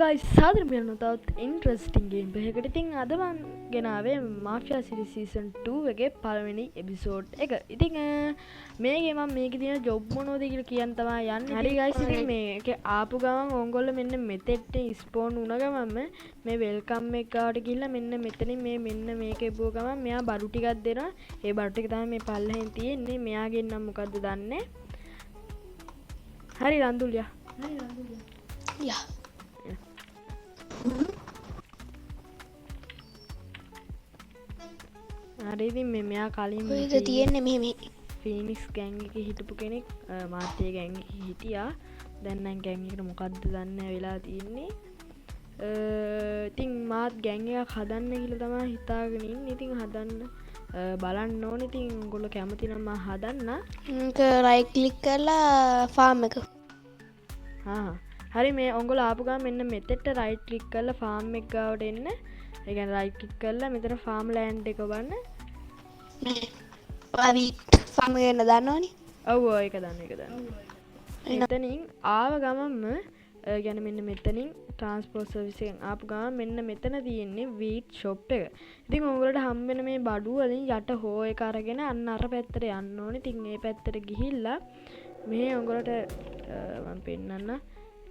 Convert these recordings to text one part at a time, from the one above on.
Guys, සාදර මෙන්න තවත් ඉන්ට්‍රස්ටිං ගේම් එකකට. ඉතින් අද මං ගෙනාවේ මාෆියා සිරීස් සීසන් 2 එකේ පළවෙනි එපිසෝඩ් එක. ඉතින් මේකේ මං මේකේ තියෙන ජොබ් මොනවද කියලා කියන්න තමයි යන්නේ. හරි ගයිස්, ඉතින් මේකේ ආපු ගමන් ඕගොල්ලෝ මෙන්න මෙතෙන්ට ස්පෝන් වුණ ගමන්ම මේ welcome එක ගාවට ගිහිල්ලා මෙන්න මෙතනින් මේ මෙන්න මේක එබුව ගමන් මෙයා බඩු ටිකක් දෙනවා. ඒ බඩු ටික තමයි මේ පල්ලෙහෙන් තියෙන්නේ. මෙයාගෙන් නම් මොකද්ද දන්නේ. හරි රන්දුල් යා. යා. හරි ඉතින් මේ මෙයා කලින් කොහෙද තියෙන්නේ මෙහෙ මෙහෙ? ෆීනික්ස් ගෑන්ග් එකේ හිටපු කෙනෙක්, මාත්‍ය ගෑන්ග් එකේ හිටියා. දැන් නම් ගෑන්ග් එකට මොකද්ද දන්නේ නැහැ වෙලා තියෙන්නේ. ඉතින් මාත් ගෑන්ග් එකක් හදන්න කියලා තමයි හිතාගෙන ඉන්නේ. ඉතින් හදන්න බලන්න ඕනේ. ඉතින් ඔයගොල්ලෝ කැමති නම් මම හදන්න. මේක රයිට් ක්ලික් කරලා ෆාම් එක. හා හරි, මේ ඔයගොල්ලෝ ආපු ගමන් මෙන්න මෙතෙන්ට රයිට් ක්ලික් කරලා ෆාම් එක ගාවට එන්න. ඒ කියන්නේ රයිට් ක්ලික් කරලා මෙතන ෆාම් ලෑන්ඩ් එක බලන්න. ඔයා වීට් ෆාම් එක ගැන දන්නවනේ? ඔව් ඔව්, ඒක දන්න, ඒක දන්න. මෙතනින් ආව ගමන්ම, ඒ කියන්නේ මෙන්න මෙතනින් ට්‍රාන්ස්පෝර්ට් සර්විස් එකෙන් ආපු ගමන් මෙන්න මෙතන තියෙන්නේ වීට් ෂොප් එක. ඉතින් ඔයගොල්ලන්ට හම් වෙන මේ බඩු වලින් යට හෝ එක අරගෙන අන්න අර පැත්තට යන්න ඕනේ. ඉතින් මේ පැත්තට ගිහිල්ලා මේ ඔයගොල්ලන්ට මම පෙන්නන්න.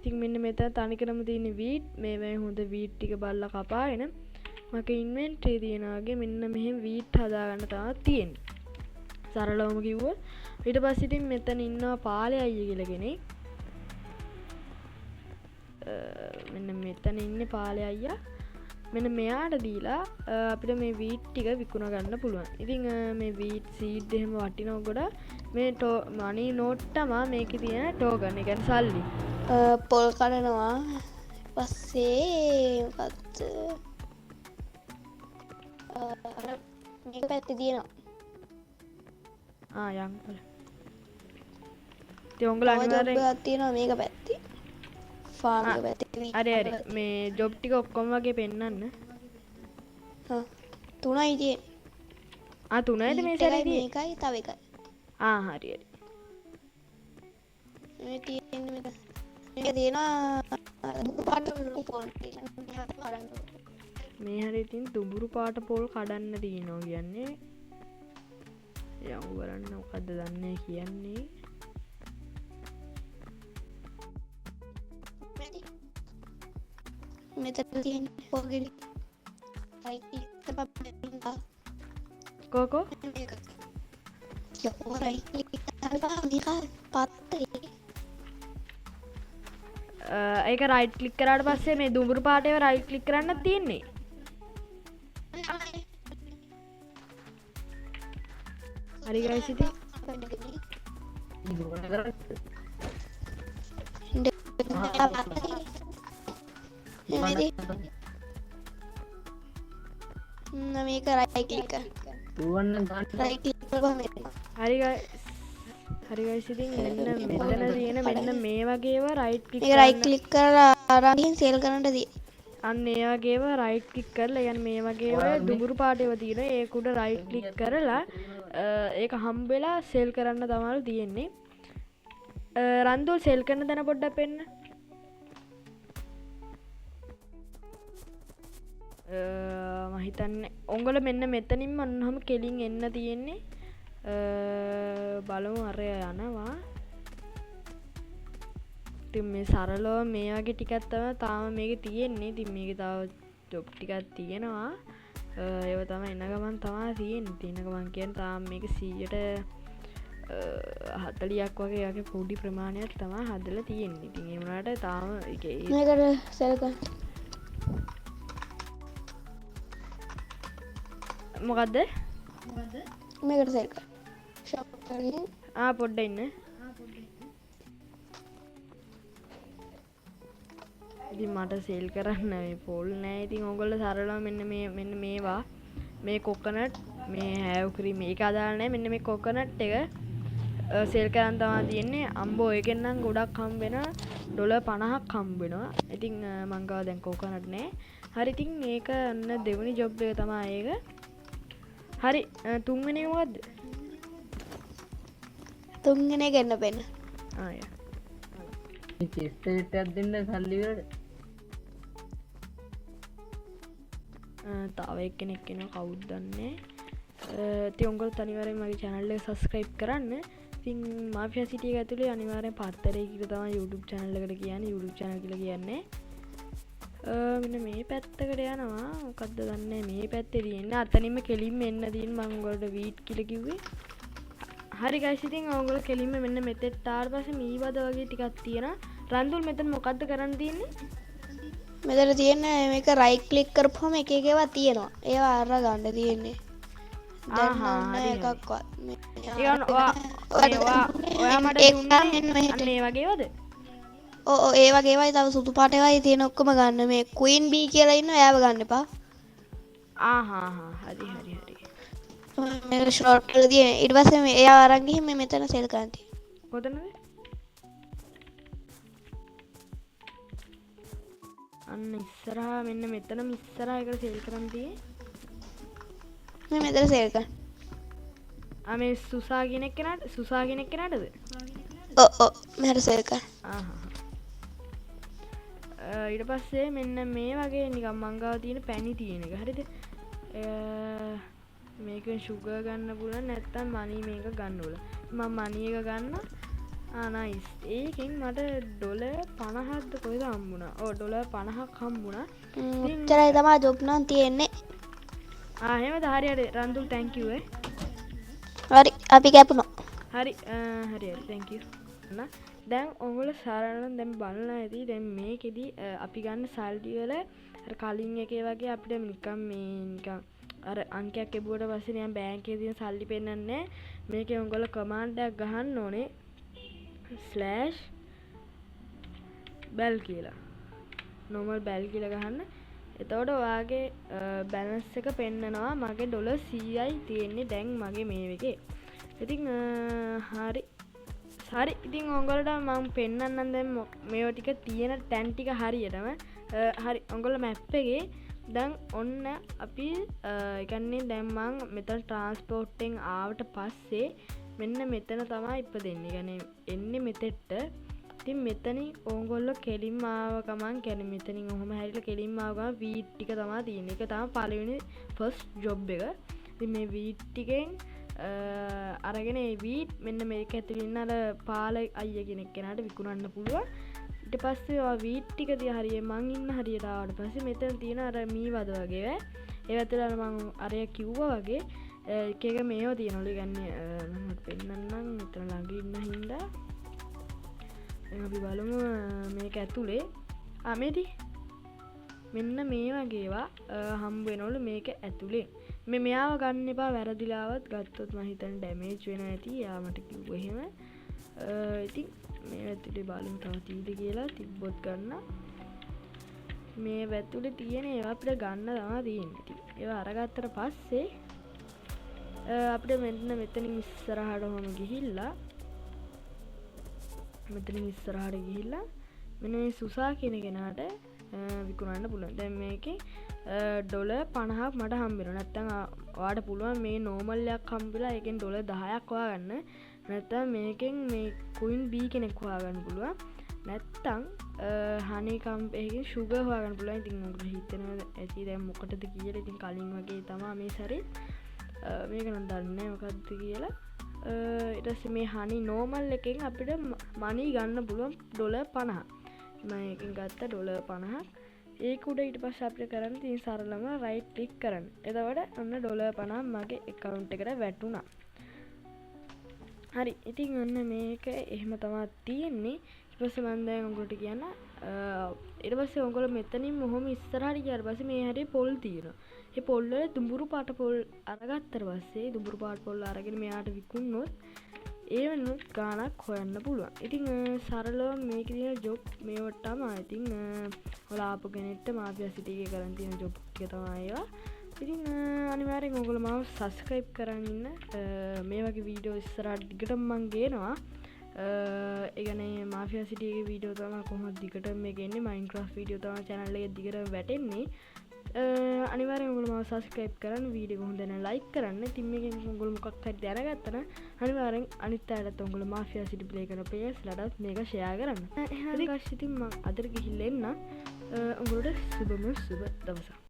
ඉතින් මෙන්න මෙතන තනිකරම තියෙන වීට්, මේ හොඳ වීට් ටික බලලා කපාගෙන මගේ ඉන්වෙන්ටරි තියෙනා වගේ මෙන්න මෙහෙම වීට් හදාගන්න තමයි තියෙන්නේ. සරලවම කිව්වොත්. ඊට පස්සේ ඉතින් මෙතන ඉන්නවා පාලේ අයියා කියලා කෙනෙක්. මෙන්න මෙතන ඉන්නේ පාලේ අයියා. මෙන්න මෙයාට දීලා අපිට මේ වීට් ටික විකුණ ගන්න පුළුවන්. ඉතින් මේ වීට් සීඩ් එහෙම වටිනවා ගොඩක්. මේ මනි නෝට් තමා මේකේ තියෙන ටෝකන්, ඒ කියන්නේ සල්ලි. පොල් කඩනවා. පස්සේ මොකද්ද? අර මේක පැත්තේ තියෙනවා. යන් බලන්න. ඉතින් ඔයගොල්ලෝ තව ජොබ් අනිවාර්යෙන් එකක් තියෙනවා මේක පැත්තේ. ෆාම් එක පැත්තේ. හරි හරි. මේ ජොබ් ටික ඔක්කොම වගේ පෙන්නන්න. තුනයි තියෙන්නේ. තුනයිද මේ ඊට සැරේ එකයි තියෙන්නේ? මේකයි තව එකයි. හරි හරි. මේ තියෙන්නේ මේක. මේක තියෙනවා දුඹුරු පාට ලොකු පොල් තියෙනවා. මේ හරිය ඉතින් දුඹුරු පාට පොල් කඩන්න තියෙනවා කියන්නේ. යමු බලන්න මොකද්ද දන්නේ කියන්නේ. මෙතන තියෙන පොල් ගෙඩි. රයිට් ක්ලික් කරපන්. කෝකෝ? මේක. යකෝ රයිට් ක්ලික් කරපන් මේක පත්තේ. ඒක රයිට් ක්ලික් කරාට පස්සේ මේ දුඹුරු පාට ඒවා රයිට් ක්ලික් කරන්නත් තියෙන්නේ. හරි ගයිස් ඉතින්. මේක රයිට් ක්ලික් කරන්න. රයිට් ක්ලික් කරපුවම එනවා. හරි ගයිස්. හරි ගයිස් ඉතින් මෙන්න මෙතන තියෙන මෙන්න මේ වගේ ඒවා රයිට් ක්ලික් මේක රයිට් කරන්න. ක්ලික් කරලා අරන් ගිහින් සේල් කරන්නට තියෙන්නේ. අන්න ඒ වගේ ඒවා රයිට් ක්ලික් කරලා, ඒ කියන්නේ මේ වගේ ඒවා දුඹුරු පාට ඒවා තියෙනවා. ඒක උඩ රයිට් ක්ලික් කරලා, ඒක හම්බ වෙලා සේල් කරන්න තමයි තියෙන්නේ. රන්දුල් සේල් කරන තැන පොඩ්ඩක් පෙන්න. මම හිතන්නේ ඔංගොල්ලෝ මෙන්න මෙතනින්ම ඔන්නෝම කෙලින් එන්න තියෙන්නේ. බලමු අර යනවා. ඉතින් මේ සරලව මේ වගේ ටිකක් තමයි තාම මේකේ තියෙන්නේ. ඉතින් මේකේ තව ජොබ් ටිකක් තියෙනවා. ඒව තමයි එන ගමන් තමයි තියෙන්නේ. ඉතින් එන ගමන් කියන්නේ තාම මේක සීයට, හතලියක් වගේ වගේ පොඩි ප්‍රමාණයක් තමයි හදලා තියෙන්නේ. ඉතින් ඒ වුණාට තාම ඒ ඒ මේකට සෙල් කරන්න. මොකද්ද? මේකට සෙල් කරන්න. ෂොප් එකකින්. පොඩ්ඩක් ඉන්න. ඉතින් මට සෙල් කරන්න මේ පොල් නෑ. ඉතින් ඕගොල්ලෝ සරලව මෙන්න මේවා, මේ කොකනට්, මේ හැව් ක්‍රීම් මේක අදාළ නෑ. මෙන්න මේ කොකනට් එක, සෙල් කරන් තමයි තියෙන්නේ. අම්බෝ ඒකෙන් නම් ගොඩක් හම්බ වෙනවා. ඩොලර් 50ක් හම්බ වෙනවා. ඉතින්, මං ගාව දැන් කොකනට් නෑ. හරි ඉතින් මේක ඔන්න දෙවෙනි ජොබ් එක තමයි ඒක. හරි, තුන්වෙනි එක මොකද්ද? තුන්වෙනි එක එන්න පෙන්න. යා. මේ චෙස්ට් එකක් දෙන්න සල්ලි වලට. තව එක්කෙනෙක් එනවා කවුද දන්නේ. ඉතින් ඔයගොල්ලෝ අනිවාර්යෙන් මගේ channel එක subscribe කරන්න. ඉතින් මාෆියා සිටි එක ඇතුලේ අනිවාර්යෙන් පත්තරේ කියලා තමයි YouTube channel එකට කියන්නේ, YouTube channel කියලා කියන්නේ. මෙන්න මේ පැත්තකට යනවා. මොකද්ද දන්නේ මේ පැත්තේ තියෙන්නේ. අතනින්ම කෙලින්ම එන්න තියෙන මං ඔයගොල්ලන්ට වීට් කියලා කිව්වේ. හරි ගයිස්, ඉතින් ඔයගොල්ලෝ කෙලින්ම මෙන්න මෙතෙන්ට ආවට පස්සේ මීවද වගේ ටිකක් තියෙනවා. රන්දුල් මෙතන මොකද්ද කරන්න තියෙන්නේ? මෙතන තියෙන මේක රයිට් ක්ලික් කරපුවම එක එක ඒවා තියෙනවා. ඒවා අර ගන්න තියෙන්නේ. දැන් නෑ එකක්වත්. ඔයා මට දුන්නේ අන්න ඒ වගේ ඒවාද? ඔව් ඔව්, ඒ වගේ ඒවායි තව සුදු පාට ඒවායි තියෙන ඔක්කොම ගන්න. මේ ක්වීන් බී කියලා ඉන්න එයාව ගන්න එපා. ආහා හා හරි හරි හරි. මේක ෂෝට් කරලා තියෙන. ඊට පස්සේ මේ එයාව අරන් ගිහින් මේ මෙතන සෙල් කරන්න තියෙනවා. කොතනද? අන්න ඉස්සරහා මෙන්න මෙතනම ඉස්සරහා එකට සෙල් කරන් තියෙන්නේ. මේ මෙතන සෙල් කරන්න. ආ මේ සුසා කියන එක්කෙනාට, සුසා කියන එක්කෙනාටද? ඔව් ඔව්, මෙහෙට සෙල් කරන්න. ආහා. ඊට පස්සේ මෙන්න මේ වගේ නිකන් මං ගාව තියෙන පැණි තියෙන එක. හරිද? මේකෙන් ෂුගර් ගන්න පුළුවන් නැත්නම් මනි මේක ගන්න පුළුවන්. මං මනි එක ගන්න. ආ නයිස්. ඒකෙන් මට ඩොලර් 50ක්ද කොහෙද හම්බුණා. ඔව් ඩොලර් 50ක් හම්බුණා. ඔච්චරයි තමයි ජොබ් නම් තියෙන්නේ. ආ එහෙමද? හරි හරි රන්දුල් thank you ඈ. හරි අපි කැපුණා. හරි හරි හරි thank you. දැන් ඔයගොල්ලෝ සරලව දැන් බලලා ඇති. දැන් මේකෙදි අපි ගන්න සල්ලි වල අර කලින් එකේ වගේ අපිට නිකන් මේ නිකන් අර අංකයක් එබුවට පස්සේ නිකන් බැංක් එකේ තියෙන සල්ලි පෙන්නන්නේ නැහැ. මේකේ ඔයගොල්ලෝ කමාන්ඩ් එකක් ගහන්න ඕනේ ස්ලෑෂ් බැල් කියලා. නෝමල් බැල් කියලා ගහන්න. එතකොට ඔයාගේ බැලන්ස් එක පෙන්නනවා. මගේ ඩොලර් 100යි තියෙන්නේ දැන් මගේ මේ එකේ. ඉතින් හරි හරි ඉතින් ඔයගොල්ලන්ට මම පෙන්නන්නම් දැන් මේවා ටික තියෙන තැන් ටික හරියටම. හරි ඔයගොල්ලෝ මැප් එකේ දැන් ඔන්න අපි ඒ කියන්නේ දැන් මං මෙතන ට්‍රාන්ස්පෝට් එකෙන් ආවට පස්සේ මෙන්න මෙතන තමයි ඉපදෙන්නේ. ඒ කියන්නේ එන්නේ මෙතෙට්ට. ඉතින් මෙතනින් ඕගොල්ලෝ කෙලින්ම ආව ගමන් කියන්නේ මෙතනින් ඔහොම හැරිලා කෙලින්ම ආව ගමන් වීට් ටික තමයි තියෙන්නේ. ඒක තමයි පළවෙනි ෆස්ට් ජොබ් එක. ඉතින් මේ වීට් ටිකෙන් අරගෙන ඒ වීට් මෙන්න මේක ඇතුළේ ඉන්න අර පාල අයියා කෙනෙක් කෙනාට විකුණන්න පුළුවන්. ඊට පස්සේ ඔයා වීට් ටික දිහා හරිය මං ඉන්න හරියට ආවට පස්සේ මෙතන තියෙන අර මී වද වගේ ඈ. ඒ ඇතුළේ අර මං අරය කිව්වා වගේ එක එක මේවා තියෙනවලු. ඒ කියන්නේ මම පෙන්නන්නම් මෙතන ළඟ ඉන්න හින්දා. දැන් අපි බලමු මේක ඇතුලේ. මේදි මෙන්න මේ වගේ ඒවා හම්බ වෙනවලු මේක ඇතුලේ. මේ මෙයාව ගන්න එපා වැරදිලාවත් ගත්තොත් මං හිතන්නේ ඩැමේජ් වෙනවා ඇති. එයා මට කිව්ව එහෙම. ඉතින් මේ ඇතුලේ බලමු තව තියෙද කියලා. තිබ්බොත් ගන්න. මේ ඇතුලේ තියෙන ඒවා අපිට ගන්න තමයි තියෙන්නේ. ඉතින් ඒවා අරගත්තට පස්සේ අපිට මෙන්න මෙතනින් ඉස්සරහට ඔහොම ගිහිල්ලා මෙතනින් ඉස්සරහට ගිහිල්ලා මෙන්න මේ සුසා කියන කෙනාට විකුණන්න පුළුවන්. දැන් මේකේ ඩොලර් 50ක් මට හම්බ වෙනවා. නැත්තම් ඔයාට පුළුවන් මේ නෝමල් එකක් හම්බෙලා ඒකෙන් ඩොලර් 10ක් හොයාගන්න. නැත්තම් මේකෙන් මේ කුයින් බී කෙනෙක් හොයාගන්න පුළුවන්. නැත්තම් හනි කම්ප් එකකින් ෂුගර් හොයාගන්න පුළුවන්. ඉතින් ඔයාලට හිතෙනවා ඇති දැන් මොකටද කියලා. ඉතින් කලින් වගේ තමා මේ සැරේ. මේක නම් දන්නේ නෑ මොකද්ද කියලා. ඊට පස්සේ මේ හනි නෝමල් එකෙන් අපිට මනි ගන්න පුළුවන් ඩොලර් 50. මම ඒකෙන් ගත්ත ඩොලර් 50ක්. ඒක උඩ ඊට පස්සේ අපිට කරන්න තියෙන සරලම රයිට් ක්ලික් කරන්න. එතකොට ඔන්න ඩොලර් 50 මගේ ඇකවුන්ට් එකට වැටුණා. හරි ඉතින් ඔන්න මේක එහෙම තමා තියෙන්නේ. ඊට පස්සේ මම දැන් ඔයගොල්ලන්ට කියන්න, ඊට පස්සේ ඔයගොල්ලෝ මෙතනින් මොහොම ඉස්සරහට ගියාට පස්සේ මේ හැටේ පොල් තියෙනවා. ඒ පොල් වල දුඹුරු පාට පොල් අරගත්තට පස්සේ දුඹුරු පාට පොල් අරගෙන මෙයාට විකුණුනොත් ඒ වෙනුත් ගාණක් හොයන්න පුළුවන්. ඉතින් සරලව මේකේ තියෙන ජොබ් මේවට තමයි. ඉතින් ඔයාලා ආපු කෙනෙක්ට මාෆියා සිටි එකේ කරන් තියෙන ජොබ් ටික තමයි ඒවා. ඉතින් අනිවාර්යෙන් ඔයගොල්ලෝ මාව සබ්ස්ක්‍රයිබ් කරන් ඉන්න. මේ වගේ වීඩියෝ ඉස්සරහට දිගටම මං ගේනවා. ඒ කියන්නේ මාෆියා සිටි එකේ වීඩියෝ තමයි කොහොමද දිගටම මේක එන්නේ. මයින්ක්‍රාෆ්ට් වීඩියෝ තමයි channel එකේ දිගටම වැටෙන්නේ. අනිවාර්යෙන් ඔයගොල්ලෝ මාව සබ්ස්ක්‍රයිබ් කරන්න, වීඩියෝ එක හොඳ නම් ලයික් කරන්න. ඉතින් මේකෙන් ඔයගොල්ලෝ මොකක් හරි දැනගත්තා නම් අනිවාර්යෙන් අනිත් අයටත් ඔයගොල්ලෝ මාෆියා සිටි ප්ලේ කරන ප්ලේයර්ස් ලටත් මේක ෂෙයා කරන්න. එහෙනම් ගයිස් ඉතින් මං අදට ගිහිල්ලා එන්නම්. ඔයගොල්ලෝට සුබම සුබ දවසක්.